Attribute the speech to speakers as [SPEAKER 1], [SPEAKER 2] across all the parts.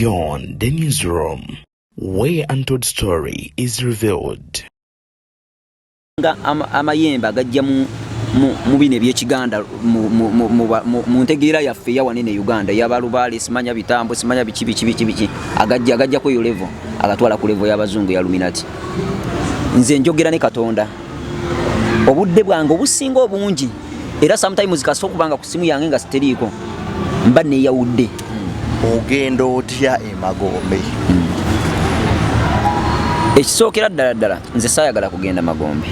[SPEAKER 1] Beyond the Newsroom, where untold story is revealed.
[SPEAKER 2] Nga amayembe agajja mu bino ebyekiganda, mu ntegeera yaffe eyawanene Uganda eyabalubaale, simanya bitambo, simanya biki biki biki biki, agajja ku eyo level, agatwala ku level y'abazungu ya Illuminati. Nze njogera ne Katonda obudde bwange obusinga obungi, era sometimes kasita okubanga ku simu yange nga siteriiko, mba neeyawudde.
[SPEAKER 3] Ogenda otya emagombe?
[SPEAKER 2] Ekisookera ddala ddala, nze saayagala kugenda magombe.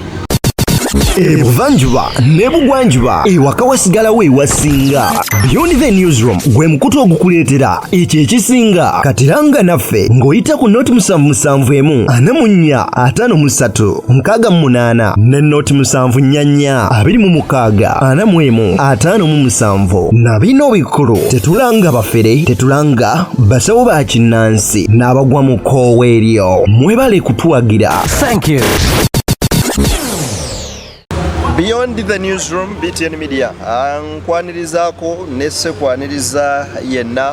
[SPEAKER 4] Ebuvanjuba ne bugwanjuba, ewaka wasigalawo ewasinga. Beyond the Newsroom gwe mukutu ogukuleetera ekyo ekisinga. Katiranga naffe ng'oyita ku 077 44 53 68 ne 074 26 41 57. Na bino bikulu: tetulanga bafere, tetulanga basawo ba kinnansi n'abagwa mu kkoowa eryo. Mwebale kutuwagira.
[SPEAKER 5] Thank you.
[SPEAKER 3] Beyond the Newsroom, BTN Media. Nkwanirizaako nesse kwaniriza yenna.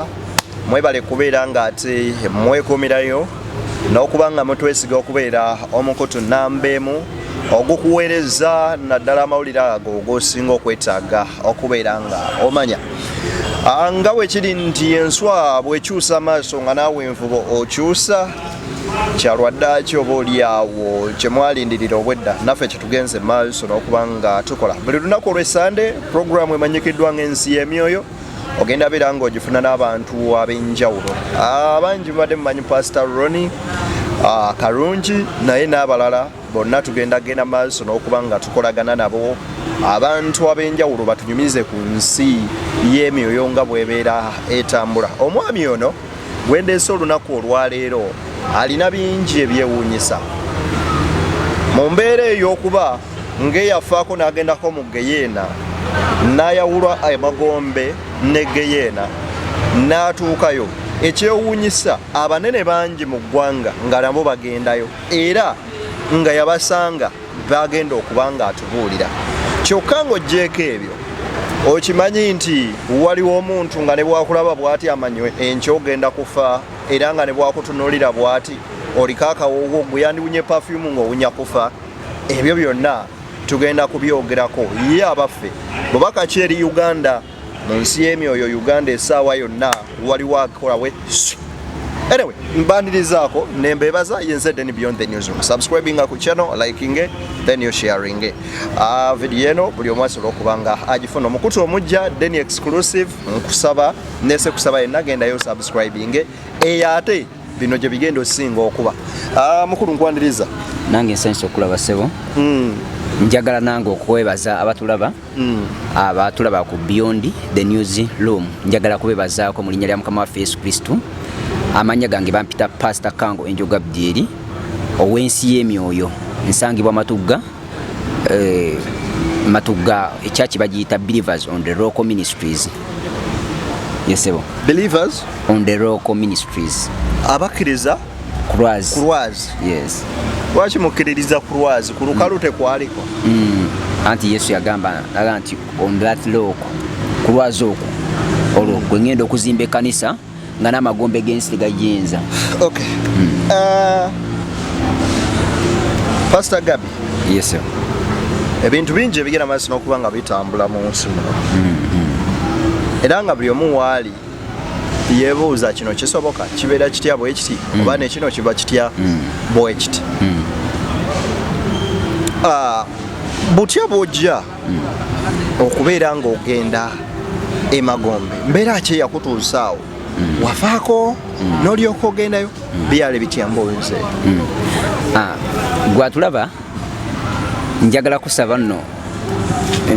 [SPEAKER 3] Mwebale kubeera nga ate mwekuumirayo n'okuba nga mutwesiga okubeera omukutu namba emu ogukuweereza naddala amawulire ago g'osinga okwetaaga okubeera nga omanya. Nga bwe kiri nti enswa bw'ekyusa amaaso nga naawe envubo okyusa, kyalwaddaaki oba oli awo kyemwalindirira obwedda, naffe kyetugenze maaso n'okuba nga tukola buli lunaku olw'Essande puroguramu emanyikiddwa ng'Ensi y'Emyoyo. Ogenda beera ng'ogifuna n'abantu ab'enjawulo abangi. Mubadde mumanyi Pastor Roni Karungi, naye n'abalala bonna tugenda genda maaso n'okuba nga tukolagana nabo, abantu ab'enjawulo batunyumize ku nsi y'emyoyo nga bw'ebeera etambula. Omwami ono gwendeese olunaku olwaleero alina bingi ebyewuunyisa mu mbeera ey'okuba ng'eyafaako n'agendako mu geyeena, n'ayawulwa emagombe ne geyeena n'atuukayo. Ekyewuunyisa, abanene bangi mu ggwanga nga nabo bagendayo, era nga yabasanga bagenda okuba nga atubuulira. Kyokka ng'oggyeeko ebyo, okimanyi nti waliwo omuntu nga ne bwakulaba bw'ati amanywe enkya ogenda kufa, era nga ne bwakutunuulira bw'ati oliko akawoowo, gwe yandiwunye perfume ng'owunya kufa. Ebyo byonna tugenda kubyogerako. Ye abaffe, bubaka ki eri Uganda mu nsi y'emyoyo? Uganda essaawa yonna waliwo akola we. Anyway, mbanirizaako nembebaza. Yenze then Beyond the Newsroom. Subscribinga ku channel, liking, then you sharing video eno, buli omu asobola okuba nga agifuna. Omukutu omujja then exclusive, nkusaba nese kusaba yenna gendayo subscribing eyo, ate bino gye bigenda osinga okuba. Mukulu, nkwaniriza.
[SPEAKER 2] Nange nsanyusa okulaba, ssebo. Njagala nange okwebaza abatulaba, abatulaba ku Beyond the News Room. Njagala kubebazaako mu linnya lya Mukama waffe Yesu Kristu. Amannya gange bampita Pastor Kango Enjo Gabriel ow'ensi y'emyoyo. Nsangibwa Matugga, Matugga, ekyaki bagiyita Believers on the Rock Ministries. Yes ssebo.
[SPEAKER 3] Believers
[SPEAKER 2] on the Rock Ministries.
[SPEAKER 3] Abakkiriza
[SPEAKER 2] ku lwazi.
[SPEAKER 3] Ku lwazi.
[SPEAKER 2] Yes.
[SPEAKER 3] Lwaki mukkiririza ku lwazi? Ku lukalu tekwaliko?
[SPEAKER 2] Anti Yesu yagamba aga nti on that rock, ku lwazi okwo olwo gwe ngenda okuzimba ekkanisa, nga n'amagombe g'ensi tegagiyinza.
[SPEAKER 3] Okay. Pastor Gabi,
[SPEAKER 2] Yes sir.
[SPEAKER 3] ebintu bingi ebigenda maaso n'okuba nga bitambula mu nsi muno, era nga buli omu waali yeebuuza, kino kisoboka kibeera kitya bwe kiti, oba ne kino kiba kitya bwe kiti? Butya bw'ojja okubeera ng'ogenda emagombe? Mbeera ki eyakutuusa awo? Wafaako n'olyoka ogendayo? Byali bitya mbunze?
[SPEAKER 2] Gwatulaba, njagala kusaba nno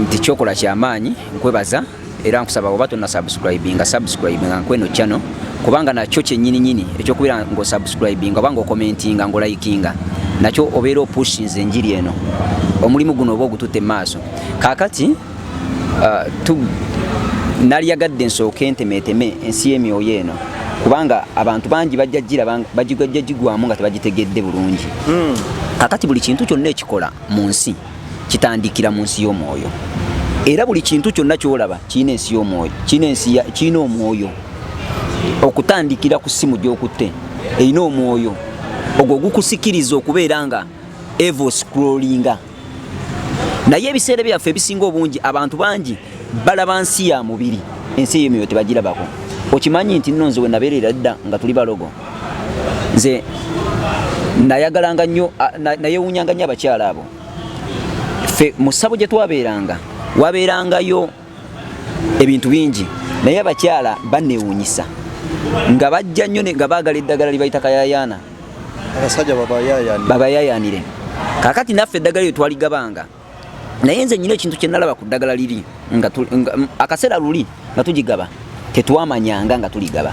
[SPEAKER 2] nti kyokola kyamaanyi. Nkwebaza era nkusaba, oba tonna subscribinga, subscribinga nkweno channel, kubanga nakyo kyennyininyini ekyokubeera ng'osubscribinga oba ng'ocommentinga, ng'olikinga, nakyo obeera opushinze enjiri eno, omulimu guno oba ogututte mu maaso. Kaakati naliyagadde nsooke ntemeeteme ensi y'emyoyo eno, kubanga abantu bangi bajja giraba, bajja gigwamu nga tebagitegedde bulungi. Kakati buli kintu kyonna ekikola mu nsi kitandikira mu nsi y'omwoyo, era buli kintu kyonna kyolaba kirina ensi y'omwoyo, kirina ensi kirina omwoyo. Okutandikira ku ssimu gy'okutte erina omwoyo ogwo ogukusikiriza okubeera nga evo scrollinga. Naye ebiseera byaffe ebisinga obungi abantu bangi balaba nsi ya mubiri, ensi ey'emyoyo tebagirabako. Okimanyi nti nno nze we nabeerera dda nga tuli balogo, nze nayagalanga nnyo, nayewuunyanga nnyo abakyala abo. Ffe mu ssabo gye twabeeranga wabeerangayo ebintu bingi, naye abakyala banewuunyisa nga bajja nnyo nga baagala eddagala lye bayita kayayaana,
[SPEAKER 3] abasajja
[SPEAKER 2] babayayaanire. Kaakati naffe eddagala eryo twaligabanga, naye nze nyina ekintu kye nalaba ku ddagala liri nga akaseera luli nga tugigaba tetwamanyanga nga tuligaba,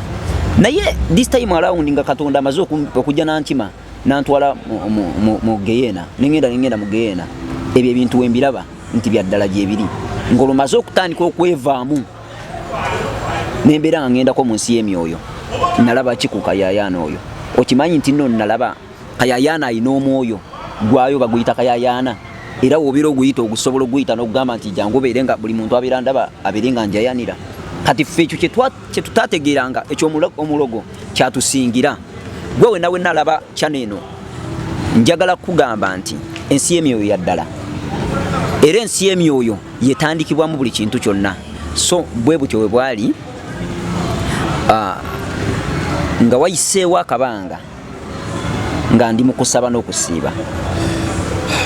[SPEAKER 2] naye this time around nga Katonda amaze okujja nankima nantwala mu geyeena, nengenda mu geyeena, ebyo ebintu wembiraba nti byaddala gyebiri. Ng'olumaze okutandika okwevaamu nembeera nga ngendako mu nsi y'emyoyo, nalaba ki ku kayayaana oyo? Okimanyi nti nno nalaba kayayaana alina omwoyo gwayo baguyita kayayaana, era wobeera oguyita ogusobola oguyita n'okugamba nti jangu obeere nga buli muntu abeera ndaba abeere nga njayanira. Kati ffe ekyo kyetutategeeranga, ekyo omulogo kyatusingira. Gwe wena we nalaba channel eno, njagala kugamba nti ensi y'emyoyo ya ddala, era ensi y'emyoyo yetandikibwamu buli kintu kyonna. So bwe butyo bwe bwali. Nga wayiseewo akabanga nga ndi mu kusaba n'okusiiba.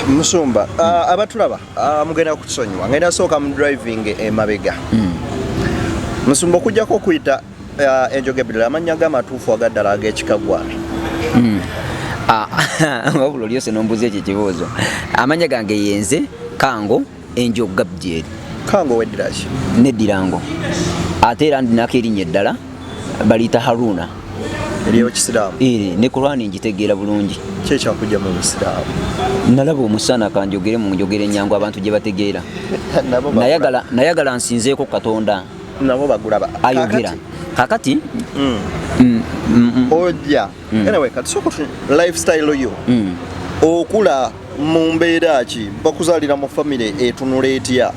[SPEAKER 3] Musumba, abatulaba mugenda kutusonyiwa, ngenda sooka mu driving emabega. Musumba, okujjako okuyita enjogebirala, amannya g'amatuufu agaddala ag'ekikagwana?
[SPEAKER 2] Wabula olyose nombuuza ekyo ekibuuzo. Amannya gange yenze Kango Enjo Gabriel.
[SPEAKER 3] Kango weddiraki?
[SPEAKER 2] Neddirango, ate era ndinako erinnya eddala baliyita Haruna.
[SPEAKER 3] Eryekisiraamu?
[SPEAKER 2] Ne Kurani ngitegeera bulungi.
[SPEAKER 3] Ki ekyakujja mu busiraamu?
[SPEAKER 2] Nalaba omusana. Kanjogere mu njogera enyangu abantu gye bategeera. Nayagala nsinzeeko Katonda.
[SPEAKER 3] Nabo bagulaba.
[SPEAKER 2] Ayogera kakati.
[SPEAKER 3] Ojja anyway, kati sooka lifestyle yo, okula mu mbeera ki? Bakuzaalira mu famire etunula etya?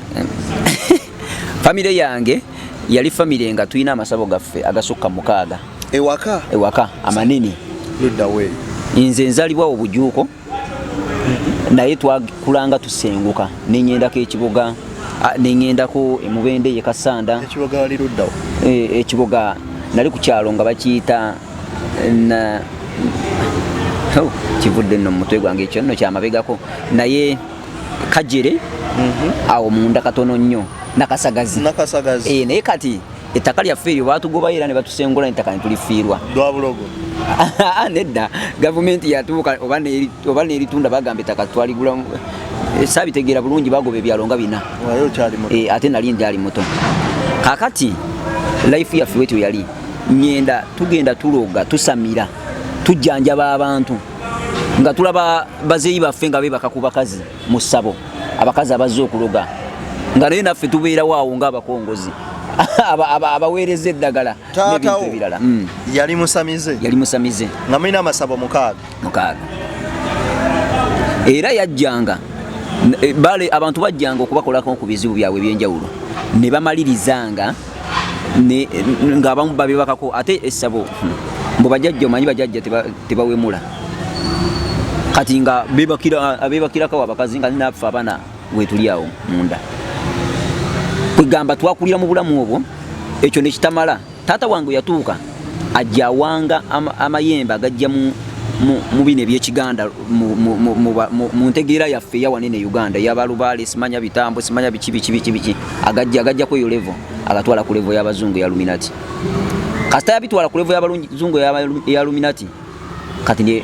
[SPEAKER 2] Famire yange yali famire nga tulina amasabo gaffe agasukka 6.
[SPEAKER 3] Ewaka?
[SPEAKER 2] Ewaka, amanene.
[SPEAKER 3] Luddawe?
[SPEAKER 2] Nze nzalibwawo Bujuuko, naye twakulanga tusenguka, neŋŋendako ekibuga, neŋŋendako emubende ye Kasanda.
[SPEAKER 3] Ekibuga wali luddawo?
[SPEAKER 2] Ekibuga nali ku kyalo nga bakiyita na, oh, kivudde nno mu mutwe gwange, ekyo nno kyamabegako, naye Kajere awo munda katono nnyo, Nakasagazi.
[SPEAKER 3] Nakasagazi.
[SPEAKER 2] Naye kati ettaka lyaffe eryo batugobayo era ne batusengula ettaka ne tulifiirwa.
[SPEAKER 3] Lwabulogo?
[SPEAKER 2] Nedda, gavumenti yatuuka oba neritunda, bagamba ettaka twaligula, saabitegeera bulungi, bagoba ebyalo nga bina. Ate nali ndyali muto. Kakati life yaffe wetyo yali ngenda tugenda tuloga, tusamira, tujjanjaba abantu, nga tulaba bazeeyi baffe nga bebaka ku bakazi mu ssabo, abakazi abazze okuloga, nga naye naffe tubeerawo awo ng'abakongozi abaweereza eddagala n'ebintu ebirala.
[SPEAKER 3] Yali musamize?
[SPEAKER 2] Yali musamize.
[SPEAKER 3] Nga mulina amasabo 6?
[SPEAKER 2] 6. Era yajjanga bale abantu bajjanga okubakolako ku bizibu byabwe ebyenjawulo ne bamalirizanga ng'abamu babibakako. Ate essabo, mbu bajjajja, omanyi bajjajja tebawemula. Kati nga bebakirako abakazi, nga naffe abaana wetuli awo munda. Kwegamba twakulira mu bulamu obwo. Ekyo nekitamala, taata wange yatuuka ajja awanga amayembe agajja mu bino ebyekiganda, mu ntegeera yaffe eyawanene Uganda eyabalubaale, simanya bitambo, simanya biki biki biki biki, agajja agajjako eyo level agatwala ku level y'abazungu ya Illuminati. Kasita yabitwala ku level y'abazungu ya Illuminati, kati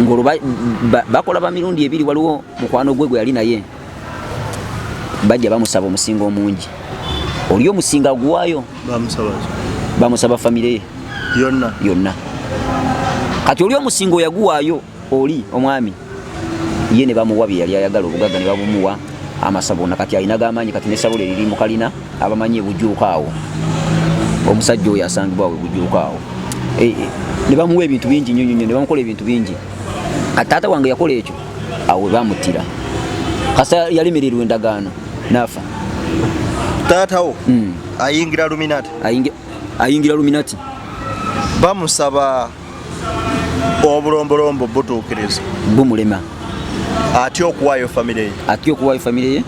[SPEAKER 2] ngolwo bakola ba mirundi ebiri. Waliwo mukwano gwe gwe yali naye, bajja bamusaba omusinga omungi, oli omusinga gwayo. Bamusaba famire ye.
[SPEAKER 3] Yonna?
[SPEAKER 2] Yonna. Kati oli omusinga oyaguwaayo oli omwami ye ne bamuwa bye yali ayagala, obugagga ne babumuwa, amasabo nakati alina gamaanyi. Kati nesabula eriri mu kalina, abamanyi ebujuuka awo, omusajja oyo asangibwa awo ebujuuka awo. Ne bamuwa ebintu bingi nnyo nnyo, ne bamukola ebintu bingi. Kati taata wange yakola ekyo, awo we bamuttira, kasita yalemererwa endagaano n'afa.
[SPEAKER 3] Taatawo ayingira Illuminati?
[SPEAKER 2] Ayingira Illuminati.
[SPEAKER 3] Bamusaba obulombolombo butuukiriza.
[SPEAKER 2] Bumulema.
[SPEAKER 3] Atya okuwaayo famire ye.
[SPEAKER 2] Atya okuwaayo famire ye.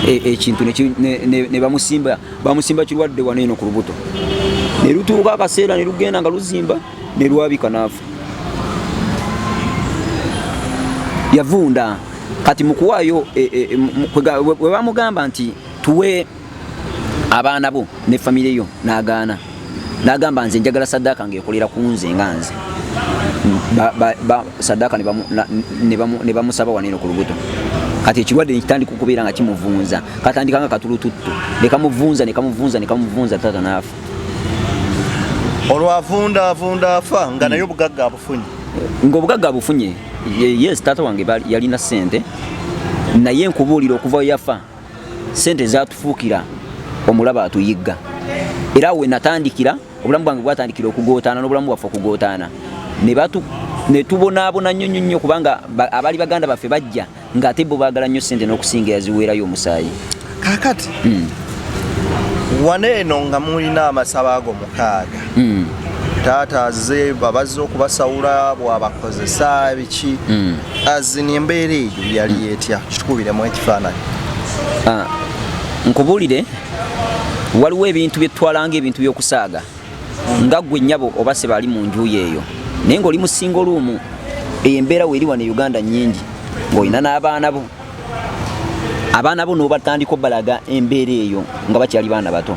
[SPEAKER 2] Ekintu ne bamusimba, bamusimba kirwadde wano eno ku lubuto, ne lutuuka akaseera ne lugenda nga luzimba ne lwabika n'afa. Yavunda. Kati mu kuwaayo, bwe bamugamba nti tuwe abaana bo ne famire yo, n'agaana, n'agamba nze njagala saddaaka ng'ekolera ku nze nga nze. Saddaaka ne bamusaba wano eno ku lubuto. Kati ekirwadde nekitandika okubeera nga kimuvunza, katandika nga katulututtu, ne kamuvunza, ne kamuvunza, ne kamuvunza, taata n'afa.
[SPEAKER 3] Olwo avunda avunda afa nga naye obugagga abufunye.
[SPEAKER 2] Ng'obugagga abufunye. Yes, taata wange yalina ssente, naye nkubuulira okuva we yafa ssente zatufuukira omulaba atuyigga. Era we natandikira obulamu bwange bwatandikira okugootaana n'obulamu bwaffe okugootaana, ne tubonaabona nnyo nnyo nnyo, kubanga abali baganda baffe bajja ng'ate bo baagala nnyo ssente n'okusinga eyaziweerayo omusaayi.
[SPEAKER 3] Kaakati wano eno nga mulina amasabo ago 6, taata azze babazze okubasawula bwabakozesa biki, azini embeera eyo yali etya? Kitukubiremu ekifaananyi.
[SPEAKER 2] Nkubuulire, waliwo ebintu bye tutwalanga ebintu by'okusaaga, nga ggwe nnyabo oba se bali mu nju eyo, naye ng'oli mu single room. Eyo embeera weeri wano e Uganda nnyingi, ng'olina n'abaana bo, abaana bo n'obatandika obalaga embeera eyo nga bakyali baana bato,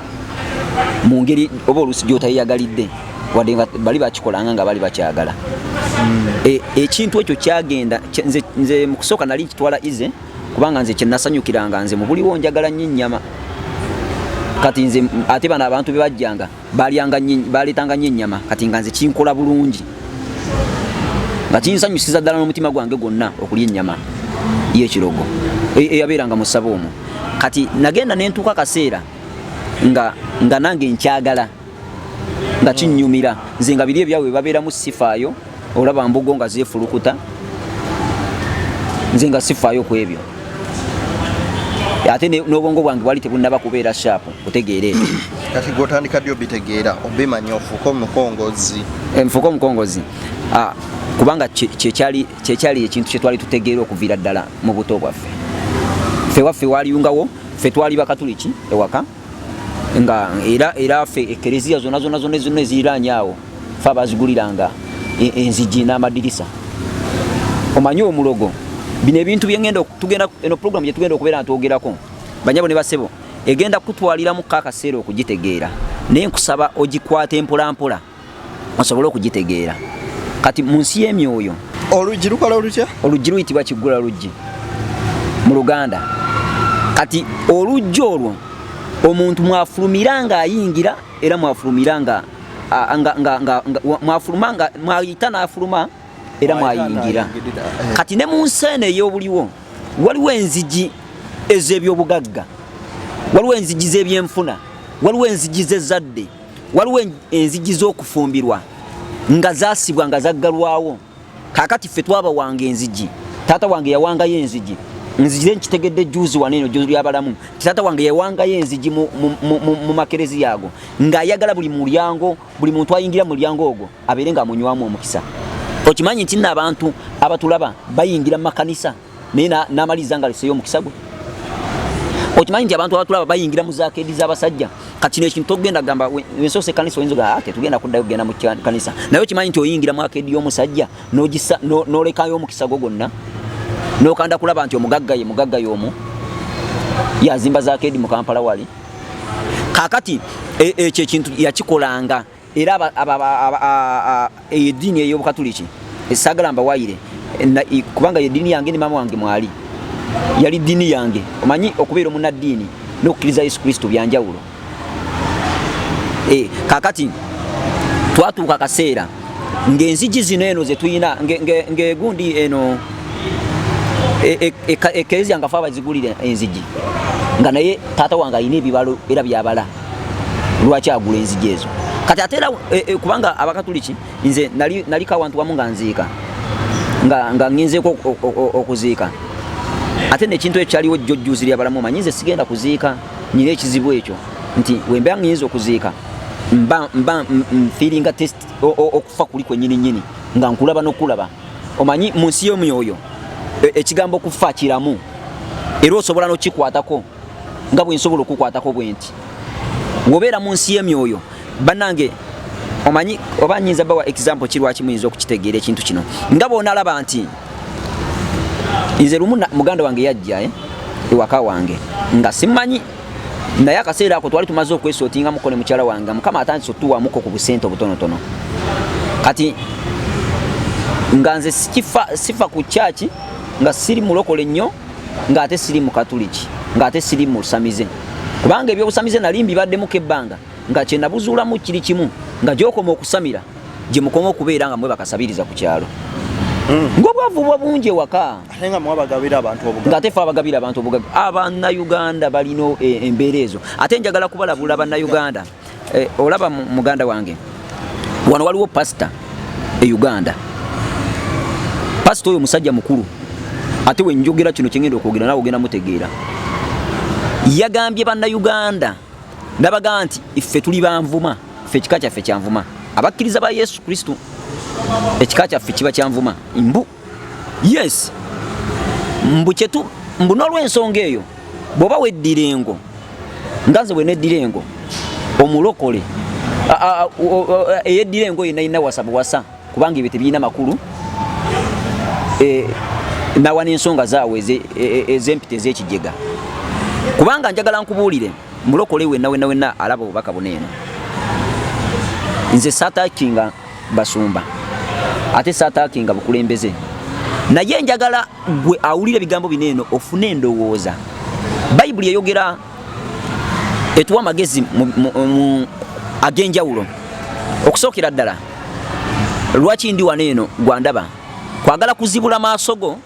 [SPEAKER 2] mu ngeri oba oluusi gy'otayeyagalidde, wadde nga bali bakikolanga nga bali bakyagala. Ekintu ekyo kyagenda, nze mu kusooka nali nkitwala easy, kubanga nze kye nasanyukiranga, nze mu buliwo njagala nnyo ennyama. Kati nze ate bano abantu be bajjanga baleetanga nnyo ennyama, kati nga nze kinkola bulungi, nga kinsanyusiza ddala n'omutima gwange gwonna okulya ennyama y'ekirogo eyabeeranga mu ssabo omwo. Kati nagenda ne ntuuka akaseera nga nange nkyagala, nga kinnyumira nze, nga biri ebyabwe babeeramu sifaayo, olaba mbugo nga zeefulukuta, nze nga sifaayo ku ebyo. Ate n'obwongo bwange bwali tebunnaba kubeera sharp kutegeera ekyo.
[SPEAKER 3] Kati gw'otandika ddi obitegeera, obimanya, ofuuke omukongozi?
[SPEAKER 2] Nfuuke omukongozi, kubanga kyekyali ekintu kye twali tutegeera okuviira ddala mu buto bwaffe. Ffe waffe waliyungawo, ffe twali bakatuliki ewaka, nga era ffe ekereziya zonna zonna zonna zonna eziriraanye awo ffe abaziguliranga enzigi n'amadirisa. Omanyi omulogo, bino ebintu byengenda tugenda, eno program gye tugenda okubeera ntwogerako, banyabo ne basebo, egenda kutwaliramu ko akaseera okugitegeera, naye nkusaba ogikwate mpola mpola osobole okugitegeera. Kati mu nsi y'emyoyo,
[SPEAKER 3] oluggi lukola olutya?
[SPEAKER 2] Oluggi luyitibwa kiggula luggi mu Luganda. Kati oluggi olwo omuntu mwafulumira ng'ayingira, era mwafulumira nga, nga, nga, nga, nga, mwafuluma nga mwayita n'afuluma, era mwayingira. Kati ne mu nsi eno ey'obuliwo waliwo enzigi ez'ebyobugagga, waliwo enzigi z'ebyenfuna, waliwo enzigi z'ezzadde, waliwo enzigi z'okufumbirwa nga zaasibwa nga zaggalwawo. Kaakati ffe twabawanga enzigi, taata wange yawangayo enzigi. Nzigire nkitegedde juzi wano eno juzi lyabalamu, taata wange yawangayo enzigi mu makereziya ago, ng'ayagala buli mulyango, buli muntu ayingira mu mulyango ogwo abeere ng'amunywamu omukisa. Okimanyi nti nno abantu abatulaba bayingira mu makanisa naye n'amaliriza nga aleseeyo omukisa gwe? Okimanyi nti abantu abatulaba bayingira mu zakeedi z'abasajja? Kati kino ekintu togenda gamba wensoose ekkanisa oyinza ogamba, tetugenda kuddayo kugenda mu kanisa, naye okimanyi nti oyingira mu akeedi y'omusajja n'olekayo omukisa gwo gwonna, n'okanda kulaba nti omugagga ye mugagga y'omu yazimba zakeedi mu Kampala wali. Kaakati ekyo ekintu yakikolanga, era eddiini ey'Obukatuliki saagala mbawayire, kubanga eddiini yange ne maama wange mwali yali ddiini yange. Omanyi okubeera omunnaddiini n'okukkiriza Yesu Kristo byanjawulo. Kaakati twatuuka akaseera ng'enzigi zino eno ze tulina ng'egundi eno ekereziya nga fe abazigulira enzigi, nga naye taata wange alina ebibalo era byabala lwaki agula enzigi ezo. Kati ate era kubanga Abakatuliki, nze naliko awantu wamu nga nziika, nga ngenzeeko okuziika, ate nekintu ekyo kyaliwo jjo jjuuzi lyabalamu. Omanyi nze sigenda kuziika, nyina ekizibu ekyo nti wembeera ngenza okuziika Mba mba nfeelinga test okufa kuli kwennyini nnyini nga nkulaba n'okulaba. Omanyi mu nsi y'omyoyo ekigambo kufa kiramu, era osobola n'okikwatako nga bwe nsobola okukwatako bwe nti. Bw'obeera mu nsi y'emyoyo, bannange, omanyi oba nyinza bawa example ki lwaki muyinza okukitegeera ekintu kino, nga bw'onalaba nti nze lumu muganda wange yajja ewaka wange nga simanyi, naye akaseera ako twali tumaze okwesortingamuko ne mukyala wange, Mukama atandise otuwamuko ku busente obutonotono. Kati nga nze sifa ku kyaki, nga siri mulokole nnyo, ng'ate siri mukatuliki, ng'ate siri musamize, kubanga ebyobusamize nali mbibaddemuko ebbanga, nga kye nabuzuulamu kiri kimu, nga gy'okoma okusamira gye mukoma okubeera nga mwe bakasabiriza ku kyalo, ng'obwavu bwa bungi ewaka.
[SPEAKER 3] Ate nga mwabagabira abantu obugagga.
[SPEAKER 2] Ng'ate fe abagabira abantu obugagga. Abannayuganda balina embeera ezo. Ate njagala kubalabula bannayuganda. Olaba muganda wange, wano waliwo pasita e Uganda. Pasita oyo musajja mukulu, ate wenjogera kino kyengenda okwogera nawe ogenda mutegeera. Yagambye bannayuganda nabagamba nti ffe tuli banvuma, ffe ekika kyaffe kyanvuma, abakkiriza ba Yesu Kristo ekika kyaffe kiba kyanvuma. Mbu yes, mbu kyetu, mbu n'olw'ensonga eyo bw'oba weddira engo nga nze bwe neddira engo, omulokole eyeddira engo yenna yenna wasa buwasa, kubanga ebyo tebirina makulu. Nawa n'ensonga zaawe ez'empita ez'ekijega. Kubanga njagala nkubuulire, mulokole wenna wenna wenna alaba obubaka buno eno, nze saattackinga basumba, ate saattackinga bukulembeze, naye njagala gwe awulira ebigambo bino eno ofune endowooza. Bayibuli eyogera, etuwa amagezi ag'enjawulo. Okusookera ddala, lwaki ndi wano eno gwandaba? Kwagala kuzibula maaso go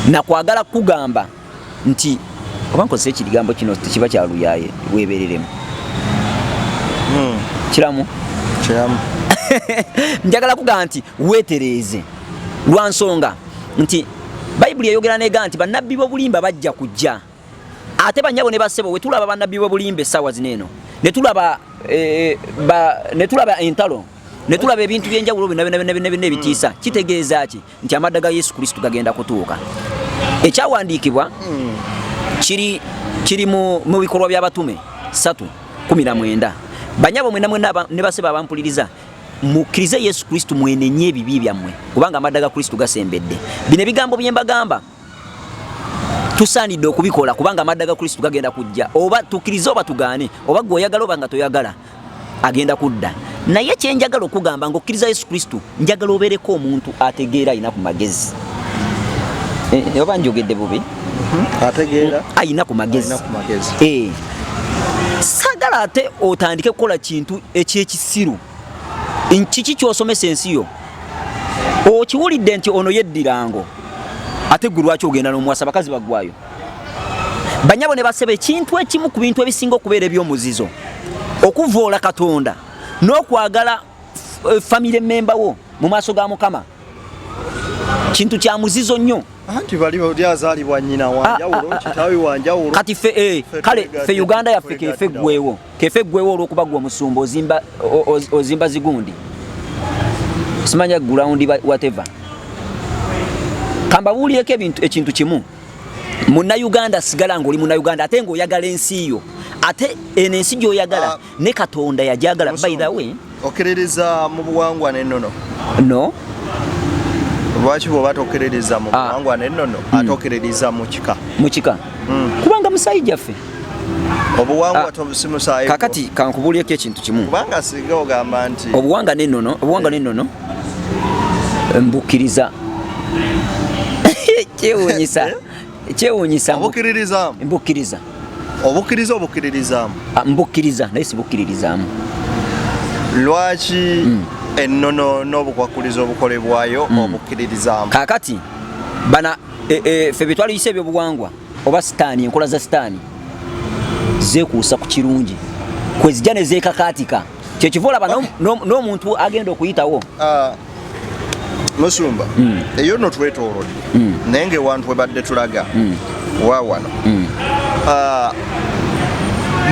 [SPEAKER 2] nakwagala kugamba nti oba nkozesa ekigambo kino tekiba kya luyaaye, weebereremu. Kiramu.
[SPEAKER 3] Kiramu.
[SPEAKER 2] Njagala kugamba nti weetereeze, lwa nsonga nti Bayibuli eyogera nega nti bannabbi b'obulimba bajja kujja. Ate banyabo ne bassebo, we tulaba bannabbi b'obulimba essaawa zino eno, ne tulaba entalo, ne tulaba ebintu by'enjawulo byonna byonna byonna byonna ebitiisa, kitegeeza ki? Nti amadda ga Yesu Kristo gagenda kutuuka. Ekyawandiikibwa kiri mu Bikolwa by'Abatume 3:19. Banyabo mwenna mwenna ne basebo abampuliriza, mukkirize Yesu Kristo, mwenenye ebibi byammwe, kubanga amadda ga Kristo gasembedde. Bino ebigambo bye mbagamba tusaanidde okubikola, kubanga amadda ga Kristo gagenda kujja, oba tukkirize oba tugaane, oba gwe oyagala oba nga toyagala, agenda kudda. Naye kyenjagala okugamba, ng'okkiriza Yesu Kristo, njagala obeereko omuntu ategeera, alina ku magezi. Oba njogedde bubi?
[SPEAKER 3] Ategeera.
[SPEAKER 2] Ayina ku magezi.
[SPEAKER 3] Alina ku magezi.
[SPEAKER 2] Saagala ate otandike kukola kintu ekyekisiru. Kiki kyosomesa ensi yo? Okiwulidde nti ono yeddirango, ate gwe lwaki ogenda n'omuwasa? Bakazi baggwayo. Banyabo ne basebo, ekintu ekimu ku bintu ebisinga okubeera eby'omuzizo, okuvoola Katonda n'okwagala family member wo mu maaso ga Mukama, kintu kya muzizo nnyo.
[SPEAKER 3] Anti bali oli azaalibwa nnyina wanjawulo, kitaawe wanjawulo.
[SPEAKER 2] Kati ffe
[SPEAKER 3] Ffe
[SPEAKER 2] kale
[SPEAKER 3] twegatte,
[SPEAKER 2] ffe Uganda yaffe
[SPEAKER 3] twegatte
[SPEAKER 2] kefe ggwewo, kefe ggwewo olw'okuba gwe omusumba ozimba zigundi, simanya ground whatever. Kambabuulireko ekintu kimu. Munnayuganda, sigala ng'oli munnayuganda, ate ng'oyagala ensi yo, ate eno ensi gy'oyagala ne Katonda yajagala. By the way,
[SPEAKER 3] Okkiririza mu buwangwa n'ennono?
[SPEAKER 2] No.
[SPEAKER 3] Lwaki bw'oba tokkiririza mu buwangwa n'ennono, ate okkiririza mu kika?
[SPEAKER 2] Mu kika kubanga musaayi gyaffe.
[SPEAKER 3] Obuwangwa si musaayi gwo.
[SPEAKER 2] Kakati kankubuulireko ekintu kimu.
[SPEAKER 3] Kubanga singa ogamba nti
[SPEAKER 2] Obuwanga n'ennono mbukkiriza. Kyewuunyisa
[SPEAKER 3] Obukkiririzaamu?
[SPEAKER 2] Mbukkiriza.
[SPEAKER 3] Obukkiriza, obukkiririzaamu?
[SPEAKER 2] Ah, mbukkiriza, naye sibukkiririzaamu.
[SPEAKER 3] Lwaki ennono n'obukwakkulizo obukolebwayo obukkiririzaamu?
[SPEAKER 2] Kakati bana ffe betwaliyisa ebyobuwangwa oba sitaani, enkola za sitaani zeekuusa ku kirungi kwezijja ne zeekakaatika. Kyekiva olaba n'omuntu agenda okuyitawo.
[SPEAKER 3] Ah, musumba, eyo nno twetoolodde, naye ngaewantu webadde tulaga wa wano. Ah,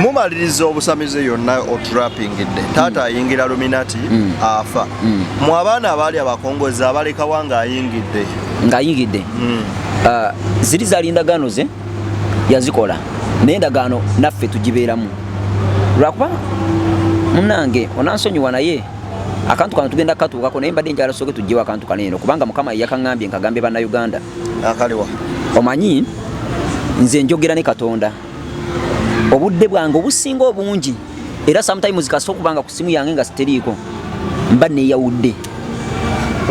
[SPEAKER 3] Mumaliriza obusamize yonna oturapingidde, taata ayingira Illuminati, afa. Mu abaana abaali abakongozi abalekawa ng'ayingidde?
[SPEAKER 2] Ng'ayingidde. Ah, ziri zaali ndagaano ze yazikola, naye endagaano naffe tugibeeramu, lwakuba munange onansonyiwa, naye akantu kano tugenda katuukako, naye mbadde njagala sooke tugyewo akantu kano eno, kubanga Mukama yakaŋŋambye nkagambe Bannayuganda.
[SPEAKER 3] Akaliwa?
[SPEAKER 2] Omanyi nze njogera ne Katonda obudde bwange obusinga obungi, era sometimes kasita okubanga ku simu yange nga siteriiko, mba neeyawudde.